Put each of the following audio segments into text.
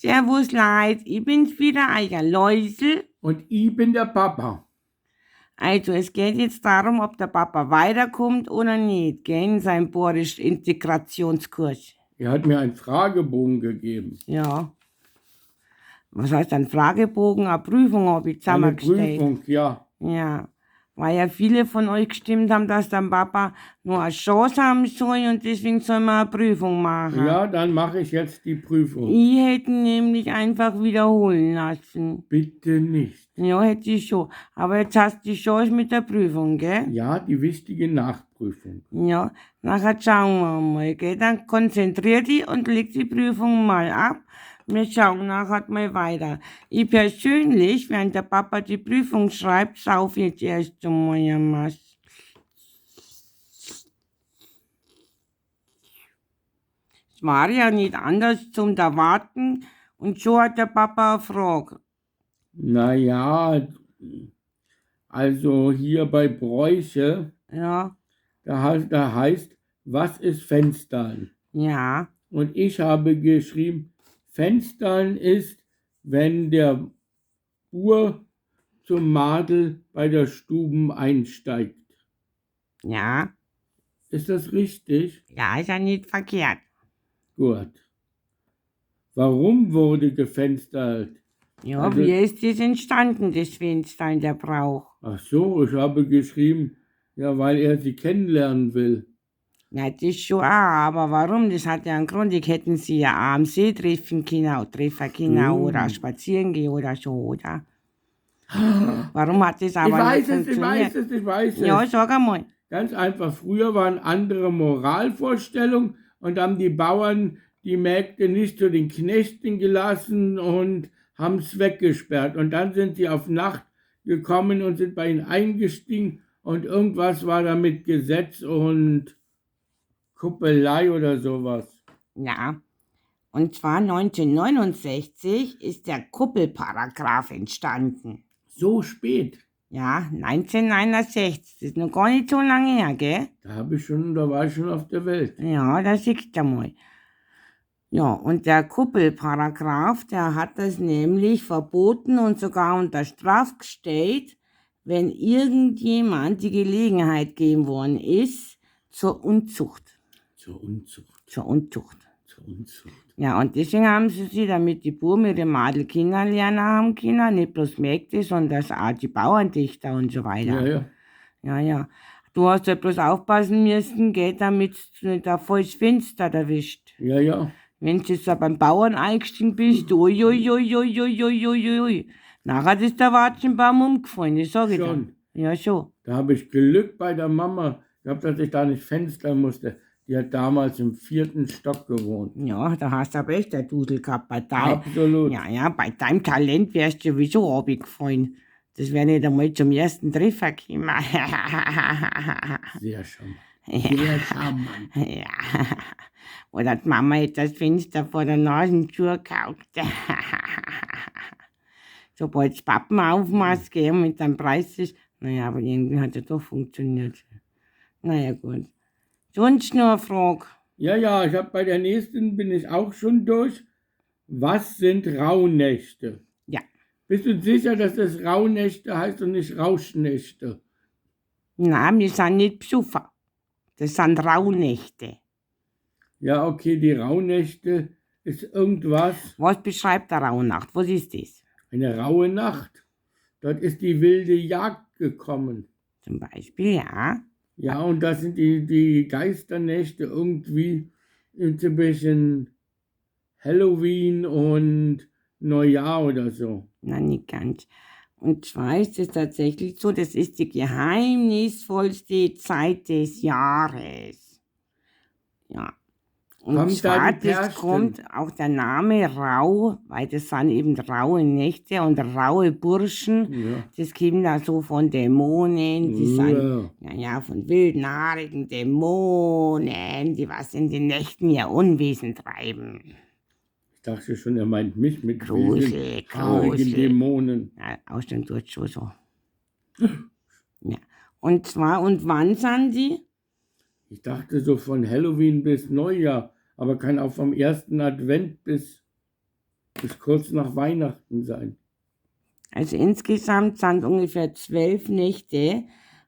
Servus Leid, ich bin's wieder, euer Läusel. Und ich bin der Papa. Also, es geht jetzt darum, ob der Papa weiterkommt oder nicht, gell, in seinem Borisch-Integrationskurs. Er hat mir einen Fragebogen gegeben. Ja. Was heißt ein Fragebogen? Eine Prüfung habe ich Eine zusammengestellt. Prüfung, ja. Ja, weil ja viele von euch gestimmt haben, dass der Papa nur eine Chance haben soll und deswegen soll man eine Prüfung machen. Ja, dann mache ich jetzt die Prüfung. Ich hätte ihn nämlich einfach wiederholen lassen. Bitte nicht. Ja, hätte ich schon. Aber jetzt hast du die Chance mit der Prüfung, gell? Ja, die wichtige Nachprüfung. Ja, nachher schauen wir mal, gell? Dann konzentrier dich und leg die Prüfung mal ab. Wir schauen nachher mal weiter. Ich persönlich, während der Papa die Prüfung schreibt, sauf jetzt erst einmal ein Maß. Es war ja nicht anders zum Erwarten und schon hat der Papa eine Frage. Naja, also hier bei Bräuche, Ja, da heißt, was ist Fenstern? ja, Und ich habe geschrieben, Fenstern ist, wenn der Bur zum Madel bei der Stuben einsteigt. ja, Ist das richtig? ja, ist ja nicht verkehrt. Gut. Warum wurde gefenstert? Ja, Also- wie ist das entstanden, das Fenster in der Brauch? Ach so, ich habe geschrieben, ja, weil er sie kennenlernen will. Na, das schon auch, aber warum? Das hat ja einen Grund. Ich hätten sie ja auch am See treffen können, oder spazieren gehen oder so, oder? Warum hat das aber Ich weiß nicht es, ich funktioniert? weiß es, ich weiß es. Ja, sag einmal. Ganz einfach, früher waren andere Moralvorstellungen und haben die Bauern die Mägde nicht zu den Knechten gelassen und haben es weggesperrt. Und dann sind sie auf Nacht gekommen und sind bei ihnen eingestiegen und irgendwas war da mit Gesetz und Kuppelei oder sowas. Ja. Und zwar 1969 ist der Kuppelparagraph entstanden. So spät. Ja, 1969. Das ist noch gar nicht so lange her, gell? Da war ich schon auf der Welt. Ja, da siehst du mal. Ja, und der Kuppelparagraph, der hat das nämlich verboten und sogar unter Strafe gestellt, wenn irgendjemand die Gelegenheit gegeben worden ist zur Unzucht. Zur Unzucht, Zur Unzucht. zur Unzucht. Ja, und deswegen haben sie sich, damit die Buben ihre Madel kennenlernen haben können, nicht bloß Mägde, sondern auch die Bauerntöchter und so weiter. Ja, ja. Ja, ja. Du hast ja bloß aufpassen müssen, gell, damit du nicht ein volles Fenster erwischt. Ja, ja. Wenn du jetzt da beim Bauern eingestiegen bist, ui, ui, ui, ui, ui, ui, ui, ui. Nachher ist der Watschenbaum umgefallen, das sag ich dir. Schon. Ja, schon. Da habe ich Glück bei der Mama gehabt, dass ich da nicht fenstern musste. Die hat damals im 4. Stock gewohnt. Ja, da hast du aber echt einen Dudel gehabt. Bei deinem, Absolut. ja, ja, bei deinem Talent wärst du sowieso runtergefallen. Das wäre nicht einmal zum ersten Treffer gekommen. Sehr charmant. Sehr charmant. Ja. Oder die Mama hat das Fenster vor der Nase zugehaukt. Sobald du Pappen aufmachst, gell, mit deinem Preis ist. Naja, aber irgendwie hat er doch funktioniert. Naja, gut. Sonst noch eine Frage. Ja, ja, ich habe bei der nächsten bin ich auch schon durch. Was sind Rauhnächte? Ja. Bist du sicher, dass das Rauhnächte heißt und nicht Rauschnächte? Nein, wir sind nicht besoffen. Das sind Rauhnächte. Ja, okay, die Rauhnächte ist irgendwas, Was beschreibt der Rauhnacht? Was ist das? eine raue Nacht. Dort ist die wilde Jagd gekommen. Zum Beispiel, ja. Ja, und das sind die Geisternächte irgendwie ein bisschen Halloween und Neujahr oder so. Na, nicht ganz. Und zwar ist es tatsächlich so, das ist die geheimnisvollste Zeit des Jahres. Ja. Und Kommt da zwar, die das Perchten? kommt auch der Name Rau, weil das sind eben raue Nächte und raue Burschen. Ja. Das kommt da so von Dämonen, die sind, Ja. ja, ja, von wilden, haarigen Dämonen, die was in den Nächten ihr Unwesen treiben. Ich dachte schon, er meint mich mit Grusel, wilden, haarigen Grusel. Dämonen. Ja, außerdem tut schon so. Ja. Und zwar, und wann sind die? Ich dachte so von Halloween bis Neujahr, aber kann auch vom ersten Advent bis Muss kurz nach Weihnachten sein. Also insgesamt sind ungefähr 12 Nächte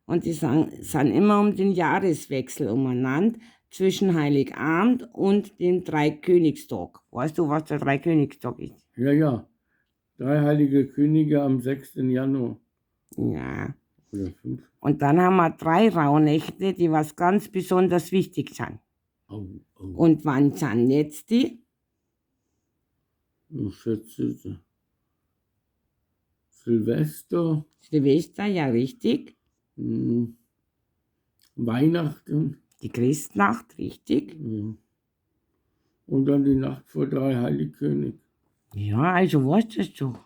und die sind immer um den Jahreswechsel umeinander zwischen Heiligabend und dem Dreikönigstag. Weißt du, was der Dreikönigstag ist? Ja, ja. 3 heilige Könige am 6. Januar. Ja. Oder 5. Und dann haben wir 3 Rauhnächte, die was ganz besonders wichtig sind. Oh, oh. Und wann sind jetzt die? Ich schätze, Silvester. Silvester, ja, richtig. Weihnachten. Die Christnacht, richtig. Ja. Und dann die Nacht vor 3 Heiligkönig. Ja, also weißt du das doch.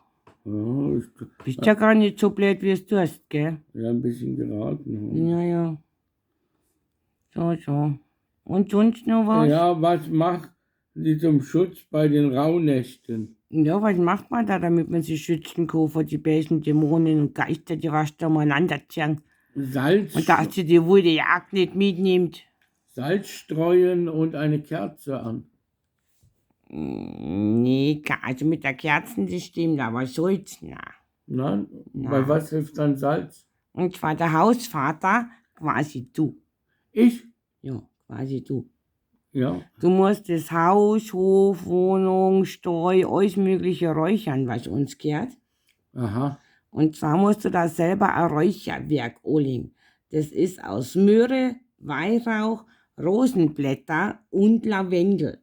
Ja, ich bist ja gar nicht so blöd, wie es du hast, gell? Ja, ein bisschen geraten. Ja, ja. So, so. Und sonst noch was? Ja, was macht sie zum Schutz bei den Rauhnächten? Ja, was macht man da, damit man sich schützen kann vor die bösen Dämonen und Geister, die was da umeinander ziehen? Salz. Und dass sie die wilde Jagd nicht mitnimmt. Salz streuen und eine Kerze an. Nee, also mit der Kerzen, das stimmt, aber Salz, na. Nein, Na. Bei was hilft dann Salz? Und zwar der Hausvater, quasi du. Ich? Ja, quasi du. Ja. Du musst das Haus, Hof, Wohnung, Stall, alles Mögliche räuchern, was uns gehört. Aha. Und zwar musst du da selber ein Räucherwerk anlegen. Das ist aus Myrrhe, Weihrauch, Rosenblätter und Lavendel.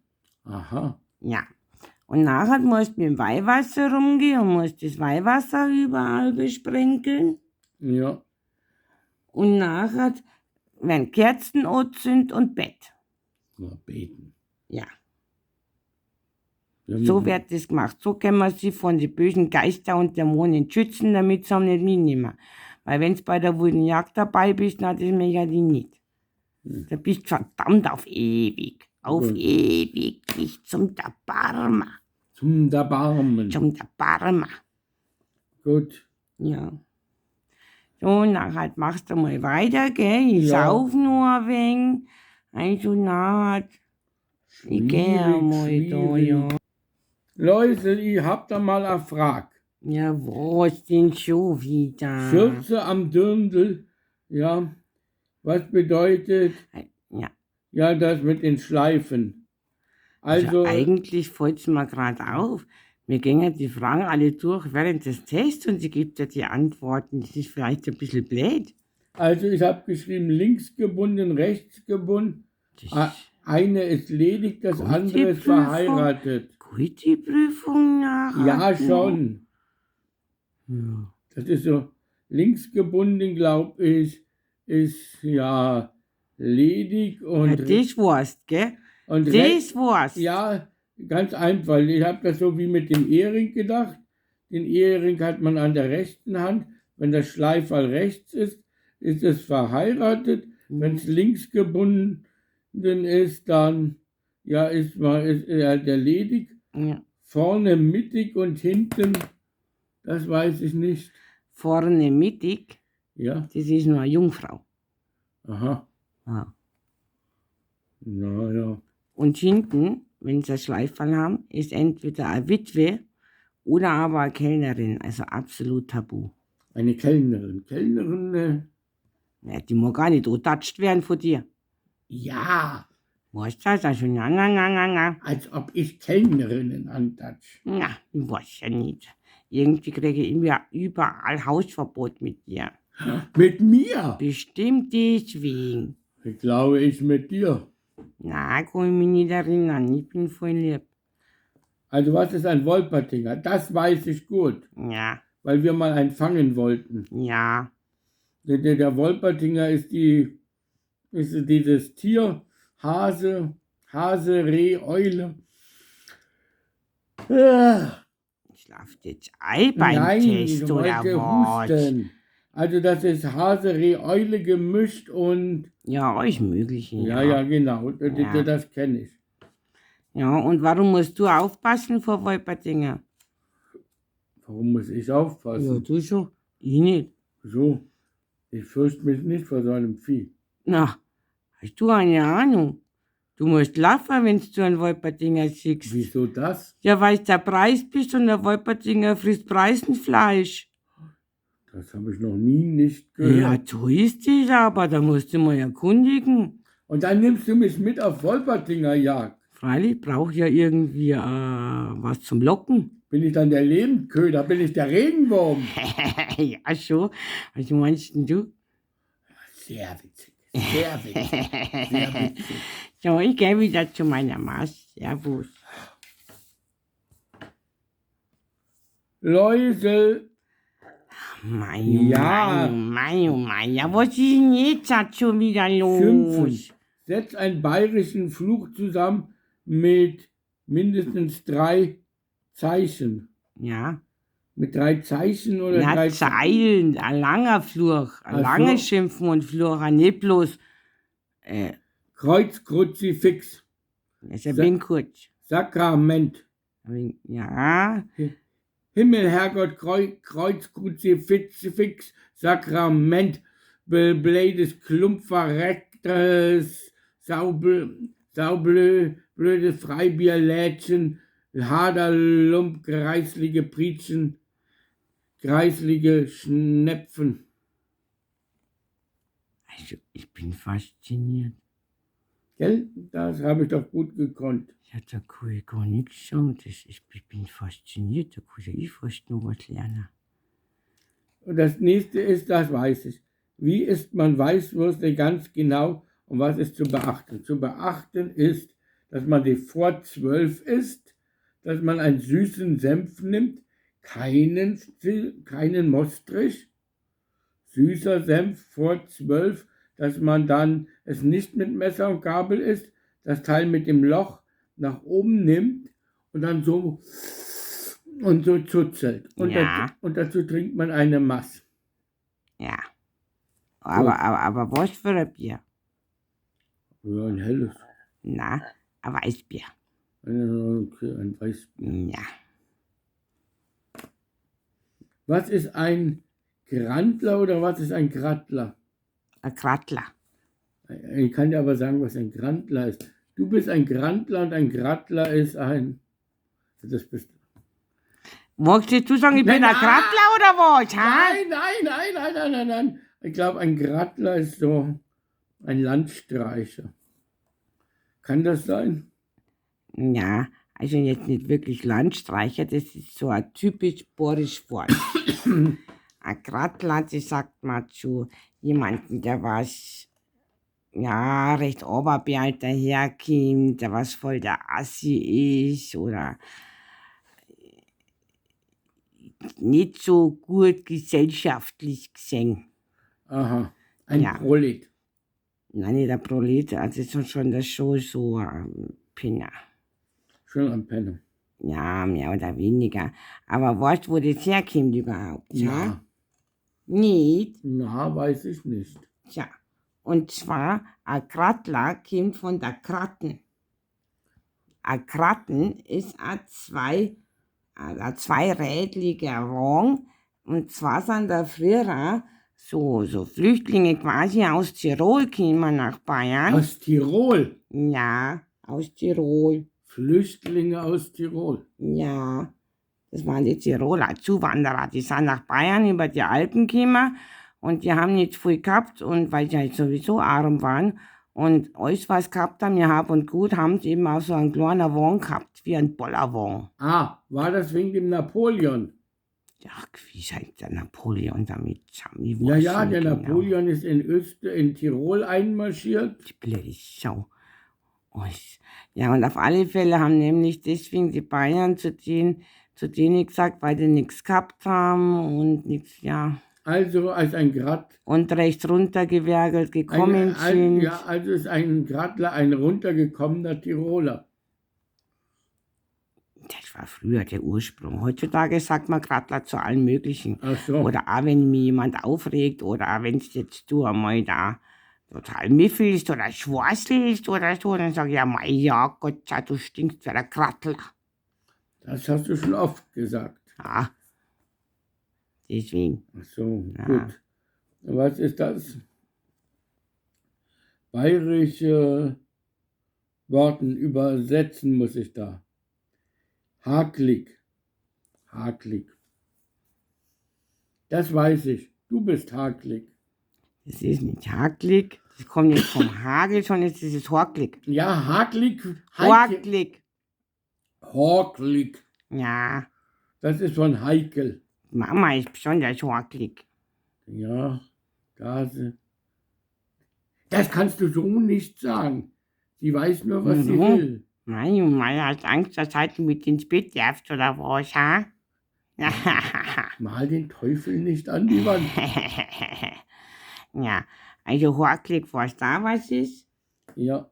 Aha. Ja. Und nachher musst du mit dem Weihwasser rumgehen und musst das Weihwasser überall besprenkeln. Ja. Und nachher werden Kerzen anzünden und Bett. Ja, beten. Ja. Ja, So wird das gemacht. So können wir sie von den bösen Geistern und Dämonen schützen, damit sie nicht mitnehmen. Weil wenn du bei der wilden Jagd dabei bist, dann das möchte ich nicht. Da bist du verdammt auf ewig. Auf ewig nicht zum Erbarmen. Zum Erbarmen. Zum Erbarmen. Gut. Ja. So, nachher machst du mal weiter, gell? Ich Ja. sauf nur ein wenig. Also, nachher, ich geh Schwierig, mal da, ja. Leute, ich hab da mal eine Frage. Ja, was denn schon wieder? Schürze am Dirndl, ja, was bedeutet, Ja. ja, das mit den Schleifen. Also, Also, eigentlich fällt's mir grad auf. Wir gehen ja die Fragen alle durch während des Tests und sie gibt ja die Antworten. Das ist vielleicht ein bisschen blöd. Also ich hab geschrieben, links gebunden, rechts gebunden. Das Eine ist ledig, das Gute andere ist Prüfung. verheiratet. Gute Prüfung nachher. Ja, schon. Ja. Das ist so, links gebunden, glaub ich, ist ja ledig und Ja, das war's, gell? und Das war's. Ja, ganz einfach. Ich hab das so wie mit dem Ehering gedacht. Den Ehering hat man an der rechten Hand. Wenn das Schleiferl rechts ist, ist es verheiratet. Wenn's links gebunden ist, dann ja, ist man, ist er der ledig. Ja. Vorne mittig und hinten, das weiß ich nicht. Vorne mittig, Ja. das ist nur eine Jungfrau. Aha. Ja. Na ja. Und hinten, wenn sie ein Schleiferl haben, ist entweder eine Witwe oder aber eine Kellnerin, also absolut tabu. Eine Kellnerin. Kellnerin, Ja, die mag gar nicht antatscht werden von dir. Ja. Weißt du das? Also, na, na, na, na, na. Als ob ich Kellnerinnen antatsch. Na, ich weiß ja nicht. Irgendwie kriege ich immer überall Hausverbot mit dir. Mit mir? Bestimmt deswegen. Ich glaube, ich mit dir. Na, kann ich mich nicht erinnern. Ich bin voll lieb. Also was ist ein Wolpertinger? Das weiß ich gut, Ja, weil wir mal einen fangen wollten. ja. Der Wolpertinger ist dieses Tier, Hase, Hase, Reh, Eule. Schlaft jetzt ein beim Nein, Test ich oder wollte was? husten. Also das ist Hase, Reh, Eule gemischt und... Ja, alles Mögliche. Ja, ja, genau. Ja. Das kenne ich. Ja, und warum musst du aufpassen vor Wolpertinger? Warum muss ich aufpassen? Ja, du schon. Ich nicht. So, ich fürchte mich nicht vor so einem Vieh. Na, hast du eine Ahnung? Du musst laufen, wenn du einen Wolpertinger siehst. Wieso das? Ja, weil du der Preis bist und der Wolpertinger frisst Preisenfleisch. Das habe ich noch nie nicht gehört. Ja, so ist es aber, da musst du mal erkundigen. Und dann nimmst du mich mit auf Wolpertingerjagd. Freilich, brauch ja irgendwie was zum Locken. Bin ich dann der Lebendköder? Bin ich der Regenwurm? Ja, schon. Was meinst denn du? Sehr witzig. Sehr witzig. Sehr witzig. So, ich gehe wieder zu meiner Maus. Servus. Läusel. Mei, Ja. mei, mei, oh mei. Ja, was ist denn jetzt schon wieder los? Schimpfen. Setz einen bayerischen Fluch zusammen mit mindestens 3 Zeichen. Ja. Mit 3 Zeichen oder Na, 3 Zeilen, ein langer Fluch, ein Ach so. langer Schimpfen und Fluch, nicht bloß. Kreuz, Kruzifix. Das ist ein kurz. Sakrament. Ja. Himmel, Herrgott, Kreuz, Kruzifix, Fix, Sakrament, blödes, Klump, verrecktes, saublö, blödes Freibierlädchen, Haderlump, greislige Prietchen, greislige Schnepfen. Also, ich bin fasziniert. Gell? Das habe ich doch gut gekonnt. Ja, da kann ich gar nichts sagen. Ich bin fasziniert, da kann ich fast noch was lernen. Und das nächste ist, das weiß ich. Wie isst man Weißwürste ganz genau und was ist zu beachten? Zu beachten ist, dass man die vor 12 isst, dass man einen süßen Senf nimmt, keinen Mostrich, süßer Senf vor 12, dass man dann es nicht mit Messer und Gabel isst, das Teil mit dem Loch nach oben nimmt und dann so und so zuzelt. Und, Ja. dazu trinkt man eine Mass. Ja. Aber was für ein Bier? Ja, ein helles. Na, ein Weißbier. Okay, ein Weißbier. Ja. Was ist ein Grantler oder was ist ein Grattler? Ein Grattler. Ich kann dir aber sagen, was ein Grantler ist. Du bist ein Grantler und ein Grattler ist ein... Das bist du. Magst du sagen, ich bin Nein, ein Grattler oder was? Ha? Nein, nein, nein, nein, nein, nein, nein. Ich glaube, ein Grattler ist so ein Landstreicher. Kann das sein? Ja, also jetzt nicht wirklich Landstreicher, das ist so ein typisch borisch Wort. Ein Grattler, das sagt man zu jemandem, der was, ja, recht oberberg daherkommt, der was voll der Assi ist oder nicht so gut gesellschaftlich gesehen. Aha, ein Ja. Prolet. Nein, nicht der Prolet, also ist schon das schon so ein Penner. Schon ein Penner. Ja, mehr oder weniger. Aber weißt du, wo das herkommt überhaupt? Ja? Ja. Nicht? Na, weiß ich nicht. Tja, und zwar, ein Grattler kommt von der Kratten. Ein Kratten ist ein zweirädliger Wagen. Und zwar sind da früher so Flüchtlinge quasi aus Tirol gekommen nach Bayern. Aus Tirol? Ja, aus Tirol. Flüchtlinge aus Tirol? Ja, das waren die Tiroler Zuwanderer. Die sind nach Bayern über die Alpen gekommen und die haben nicht viel gehabt und weil sie halt sowieso arm waren und alles, was gehabt haben, ihr Hab und Gut, haben sie eben auch so einen kleinen Wagen gehabt, wie ein Bollerwagen. Ah, war das wegen dem Napoleon? Ja, wie ist halt der Napoleon damit zusammen? Ich Ja, weiß ja, nicht der genau. Napoleon ist in Tirol einmarschiert. Die blöde Sau. Ja, und auf alle Fälle haben nämlich deswegen die Bayern zu denen gesagt, weil die nichts gehabt haben und nichts, ja. Also als ein Grat. Und rechts runtergewerkelt gekommen sind. Ja, also ist ein Grattler ein runtergekommener Tiroler. Das war früher der Ursprung. Heutzutage sagt man Grattler zu allen möglichen. Ach so. Oder auch wenn mich jemand aufregt oder auch wenn's jetzt du einmal da total miffelst oder schwarzelst oder so, dann sag ich ja, mei, ja Gott, ja, du stinkst wie der Grattler. Das hast du schon oft gesagt. Ja. Deswegen. Ach so, Ja. gut. Was ist das? Bayerische Worten übersetzen muss ich da. Hakelig. Hakelig. Das weiß ich. Du bist hakelig. Das ist nicht hakelig. Das kommt nicht vom Hagel, sondern das ist hakelig. Ja, hakelig. Hakelig. Hakelig. Ja, Das ist von Heikel. Mama ist besonders hakelig. Ja, das kannst du so nicht sagen. Sie weiß nur, was sie Mhm. will. Nein, und Mama hat Angst, dass du mit ins Bett darfst oder was, ha? Mal den Teufel nicht an die Wand. Ja, also hakelig, was da was ist? Ja.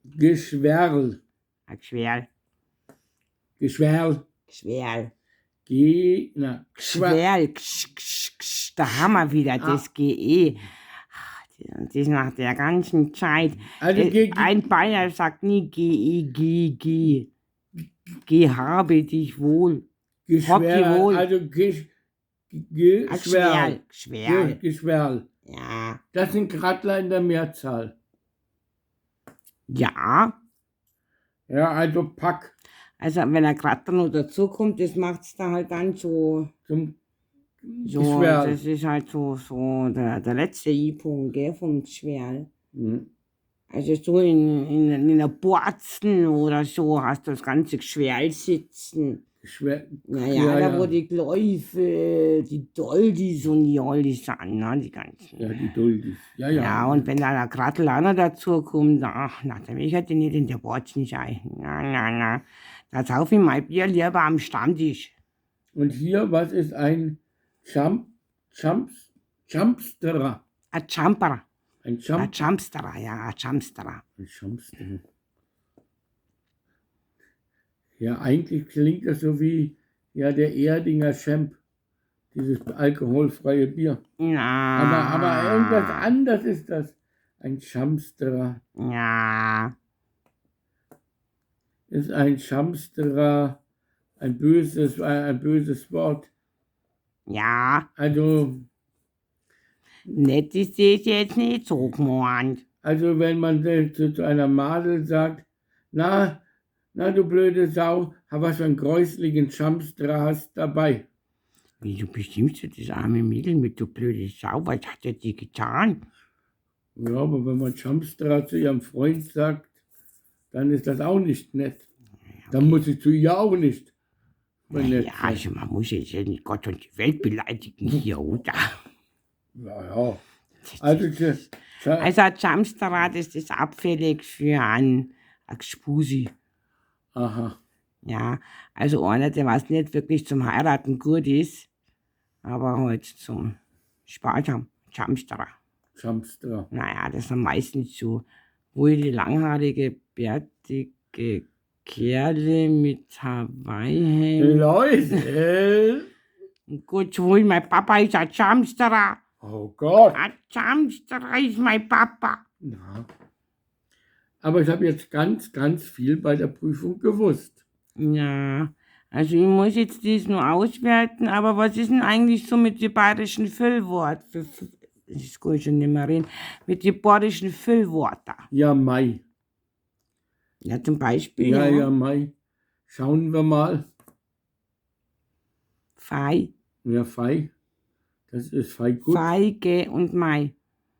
Geschwerl. Ein Geschwerl. Geschwerl. Geschwerl. G. Na, Geschwerl. Geschwerl. Ksch, ksch, ksch. Da haben wir wieder das GE. Das ist nach der ganzen Zeit. Also G, G, Ein Bayer sagt nie G, E, G, G. Geh habe dich wohl. Geschwerl. wohl. Also Ah, Geschwerl. Geschwerl. Geschwerl. Geschwerl. Ja. Das sind Krattler in der Mehrzahl. Ja. Ja, also Pack Also wenn ein Kratter noch dazukommt, das macht's da halt dann so. zum So, Geschwerl. das ist halt so der letzte I-Punkt, gell, vom Geschwerl. Mhm. Also so in einer Borzen oder so hast du das ganze Geschwerl sitzen. Geschwerl. Naja, Ja, da ja. wo die Gläufe, die Doldis und die Ollis sind, ne, die ganzen. Ja, die Duldis. Ja, ja. Ja, und wenn da der Krattel auch noch dazu kommt, ach, na, dann will ich halt nicht in der Borzen sein. Na, na, na. Da sauf ich mein Bier lieber am Stammtisch. Und hier, was ist ein Jumpsterer? Ein Jumper. Ein Ein Jump. Jumpsterer, ja, ein Jumpsterer. Ein Jumpsterer. Ja, eigentlich klingt das so wie ja, der Erdinger Champ, dieses alkoholfreie Bier. Na. Aber irgendwas anderes ist das. Ein Jumpsterer. Ja. Ist ein Jumpsterer ein böses Wort. Ja. Also, Nett ist das jetzt nicht so gemeint. Also wenn man zu einer Madel sagt, na, na du blöde Sau, was für einen gräuslichen Jumpsterer hast dabei. Wieso bestimmst du das arme Mädel mit du blöde Sau? Was hat er dir getan? Ja, aber wenn man Jumpsterer zu ihrem Freund sagt, dann ist das auch nicht nett. Dann muss ich zu ihr auch nicht. Nett Ja, sein. also man muss jetzt ja nicht Gott und die Welt beleidigen hier, oder? Ja, ja. Also, Also ein Jumpsterer, das ist abfällig für einen Gspusi. aha. Ja, also einer, der was nicht wirklich zum Heiraten gut ist, aber halt zum Spaß haben. Jumpsterer. Jumpsterer. Naja, das sind meistens so wilde, langhaarige, bärtige Kerle mit Hawaii-Hemd. Leute! Gut, wohl, mein Papa ist ein Jumpsterer. Oh Gott! Ein Jumpsterer ist mein Papa. Na. Aber ich habe jetzt ganz, ganz viel bei der Prüfung gewusst. Ja, also ich muss jetzt das nur auswerten, aber was ist denn eigentlich so mit dem bayerischen Füllwort? Das kann ich schon nicht mehr reden. Mit den bayerischen Füllwörtern. Ja, Mai. Ja, zum Beispiel. Ja, ja, Mai. Schauen wir mal. Fei, Ja, Fei. Das ist Fei gut. Feige und Mai.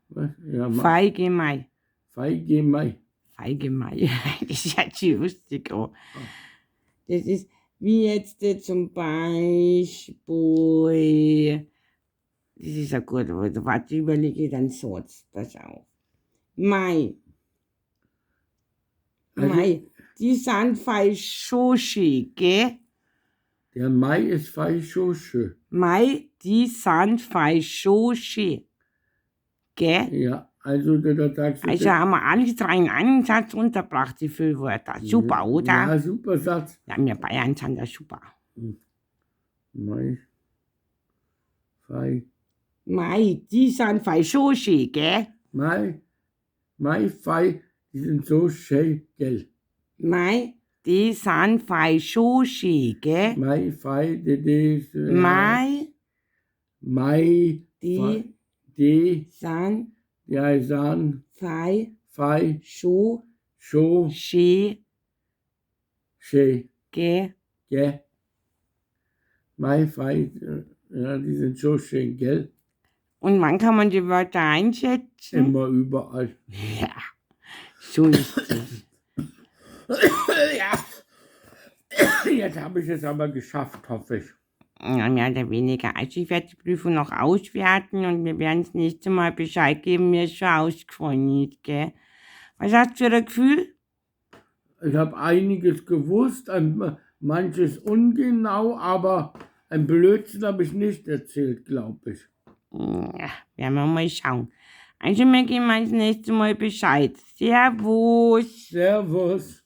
Was? Ja, Mai. Feige Mai. Feige Mai. Feige Mai. Das ist ja schon lustig. Oh. Das ist wie jetzt zum Beispiel. Das ist ja gut, aber warte, überlege ich dann Satz. Pass auf. Mai. Also- Mai. Die sind falsch so schön, gell? Der Mai ist fei schon schön. Mai, die sind falsch so schön. Gell? Ja, also da sagst du. Also haben wir alles drei in einem Satz unterbracht, die Füllwörter. Super, oder? Ja, super Satz. Ja, wir Bayern sind ja super. Mai. Fei. Mai, die sind falsch so schön, gell? Mai. Mai, Fei, die sind so schön, gell? Mai, die sind falsch so schön, gell? Mai, Fei, die, die. Mai, Mai, die die, sind ja, san, fei Fei, Fei, Scho, Scho, Sche, Sche, Ge. Ge. Mei, Fei, ja, die sind so schön, gell? Und wann kann man die Wörter einschätzen? Immer überall. Ja, so ist es. Ja. Jetzt habe ich es aber geschafft, hoffe ich. Ja, mehr oder weniger. Also ich werde die Prüfung noch auswerten und wir werden das nächste Mal Bescheid geben, mir ist schon ausgefallen ist, gell? Was hast du für ein Gefühl? Ich habe einiges gewusst, manches ungenau, aber ein Blödsinn habe ich nicht erzählt, glaube ich. Ja, werden wir mal schauen. Also wir geben uns das nächste Mal Bescheid. Servus. Servus.